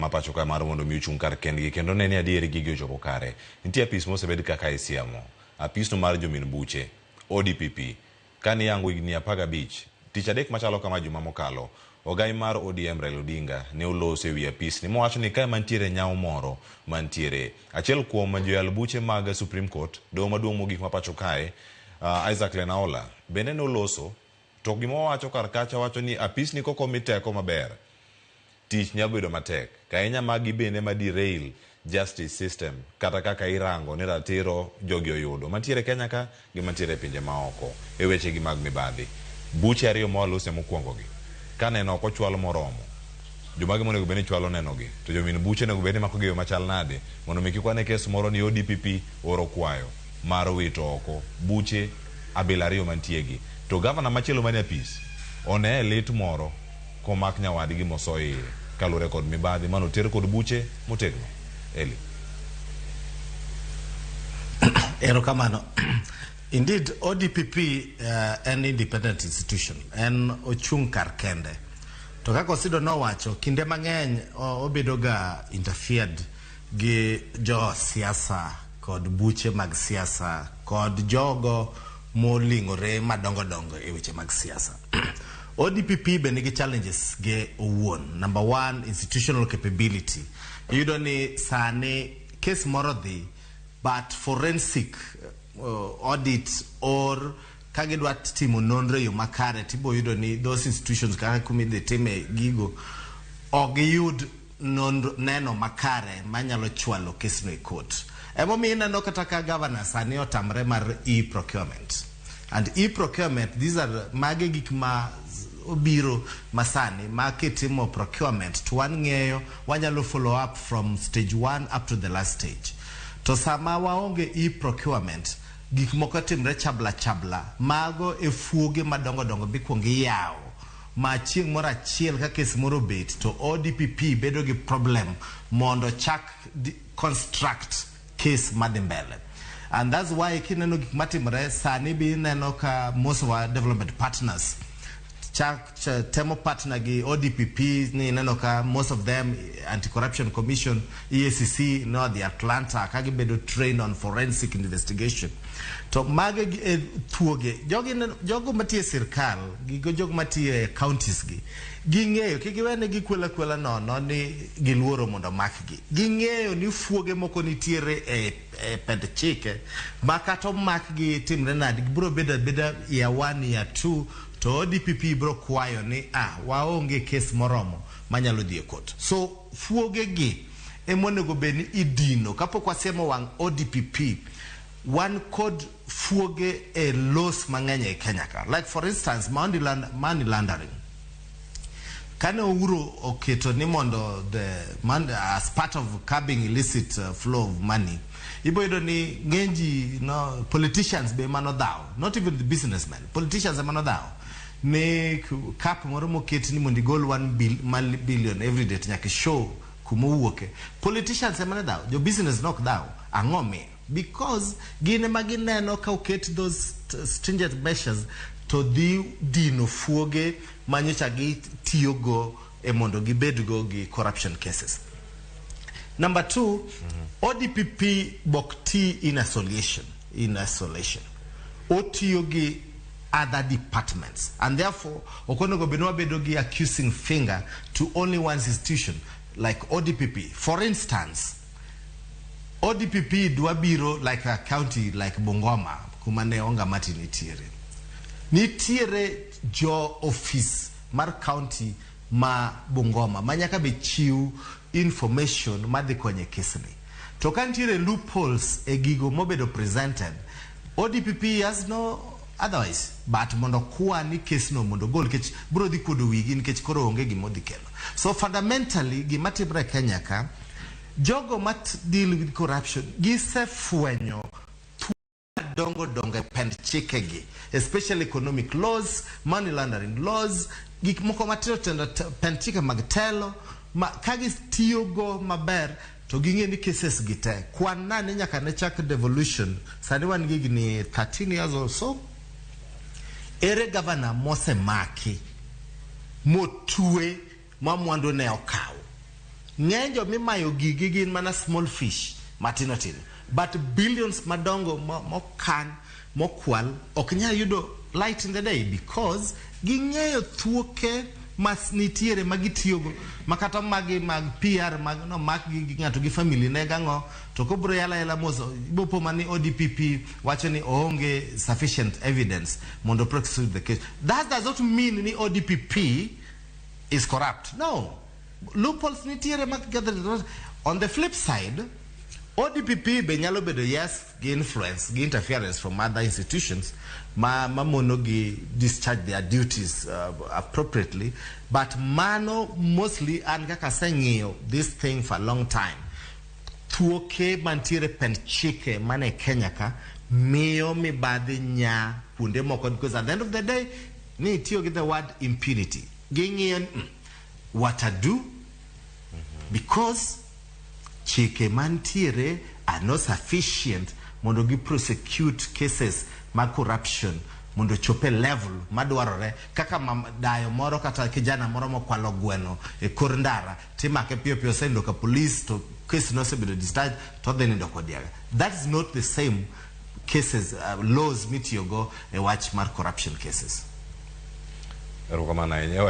Ma pacho ka mar mondo mi ochung' kar kendgi kendo ne ni adieri gigi ochopo kare. Nitie apis mosebed kaka isiemo. Apisno mar jomin buche, ODPP, kane iyango higni 15, tich adek machalo kama juma mokalo, ogai mar ODM Raila Odinga ne oloso ewi apisni mowacho ni kae mantiere nyawo moro mantiere. Achiel kuom joyal buche mag Supreme Court, doho maduong' mogik ma pacho kae, Isaac Lenaola, bende ne oloso to gima owacho kar kacha wacho ni apisni kok omi teko maber, tich nyalo bedo matek. Ahinya magi bende ma derail justice system kata kaka irango ni ratiro jogi oyudo mantiere Kenya ka gi mantiere e pinje maoko e weche gi mag mibadhi. Buche ariyo ma walose mokwongo gi, ka neno ok ochwal moromo, jomage monego bed ni chwalo neno gi, to jomin buche onego bed ni mako gi e yo machal nade mondo mi kik wane kes moro ni ODPP oro kwayo mar wito oko buche abila ariyo mantie gi. To gavana machielo manie apis one e lit moro komak nyawadgi moso iye kaluwore kod mibadhi manoter kod buche motegno. Eli. Erokamano. Indeed, ODPP en independent institution. En ochung' kar kende. To kaka Osido nowacho, kinde mang'eny obedo ga interfered gi jo siasa kod buche mag siasa kod jogo moling'ore madongo dongo e weche mag siasa. ODPP be nigi challenges ge owuon. Number one, institutional capability. Iyudo ni sani case moro dhi, but forensic audit or ka gidwa timo nonro e yo makare tibo yudo ni those institutions kaka kumidhi time gigo ok giyud nonro neno makare manyalo chwalo kesno e court. Emomiyo ineno kata ka governor sani otamre mar e-procurement. And e-procurement, these are mage gik ma obiro masani ma kitimo procurement to wan ng'eyo wanyalo follow up from stage one up to the last stage. To sama waonge e-procurement, gik moko timre chabla chabla, mago e fuoge madongo dongo mikwongo iyawo ma chieng' moro achiel ka kes moro obet to ODPP bedo gi problem mondo chak construct case madhi mbele. And that's why kineno gik matimore sani bi ineno ka most of our development partners chak temo partner gi ODPP ni ineno ka most of them, Anti-Corruption Commission, EACC, no dhi Atlanta ka gibedo trained on forensic investigation. To mage e thuoge jogi jogo matiyo e sirkal gigo jogo matiyo e counties gi ging'eyo kik iwene gikwela kwela nono ni giluoro mondo omakgi. Ging'eyo ni fuoge moko nitiere e pend chike ma kata omakgi timre nade gibiro bedo abeda year one, year two, to ODPP biro kwayo ni ah, waonge kes moromo manyalo dhi e court. So fuoge gi emonego bed ni idino kapok wasiemo wang' ODPP. Wan kod fuoge e laws mang'eny e Kenya ka, like for instance money laundering. Kane Uhuru oketo ni mondo the man, as part of curbing illicit flow of money, ibo yudo ni ng'eny ji no, politicians be mano dhaw, not even the businessmen, politicians ema nodhaw ni cap moro moket ni mondo igol 1 billion every day to nyaka show kuma owuoke. Politicians ema ne dhaw, jo business nok dhaw. Ang'o miyo? Because gin ema gineno ka oket those stringent measures to dhi dino fuoge manyocha gitiyogo e mondo gibedgo gi corruption cases. Number two, ODPP bok ti in isolation. In isolation. Otiyo gi other departments. And therefore, ok onego bed ni wabedo gi accusing finger to only one institution like ODPP. For instance, ODPP dwa biro like a county like Bungoma, kuma ne Wangamati nitiere. Nitiere jo office mar county ma Bungoma ma nyaka be chiw information madhi konyo e kesni. To ka nitiere loopholes e gigo mobedo presented, ODPP has no otherwise but mondo kwa ni kesno mondo ogol nikech biro dhi kuodo wigi nikech koro onge gima odhi kelo. So fundamentally gima timre e Kenya ka, jogo ma deal with corruption gisefwenyo dongo dongo e pend chikegi, especially economic laws, money laundering laws, gik moko matindo tindo, pend chike mag telo ma ka gitiyogo maber to ging'e ni cases gi te kwan nane nyaka ne chak devolution. Sani wan gi higni 13 years or so. Ere governor mosemaki motwe ma mwandu ne okaw? Ng'eny jomimayo gigi gin mana small fish matindo tindo, but billions madongo mokan mokwal ok nyal yudo light in the day because ging'eyo thuoke mas nitiere ma gitiyogo, makata magi mag PR mag no mak gi ng'ato gi family ne gang'o to kobro yala yala mos ibopo mani ODPP wacho ni oonge sufficient evidence mondo prosecute the case. That does not mean ni ODPP is corrupt. No, loopholes nitiere mag. On the flip side, ODPP be nyalo bedo, yes, gi influence, gi interference from other institutions ma mono gi discharge their duties appropriately. But mano mostly an kaka aseng'iyo this thing for a long time, thuoke mantiere pend chike mane Kenya ka miyo mibadhi nya kuonde moko, because at the end of the day ni itiyo gi the word impunity. Ging'iyo ni, what I do because chike mantiere are not sufficient mondo gi prosecute cases mag corruption mondo chop e level madwarore, kaka dayo moro kata kijana moro mokwalo gweno e kor ndara timake piyo piyo, osenindo ka police to case nosebedo discharged to odhi nindo kodiaga. That is not the same cases, laws mitiyogo e wach mar corruption cases. Erokamano ahinya.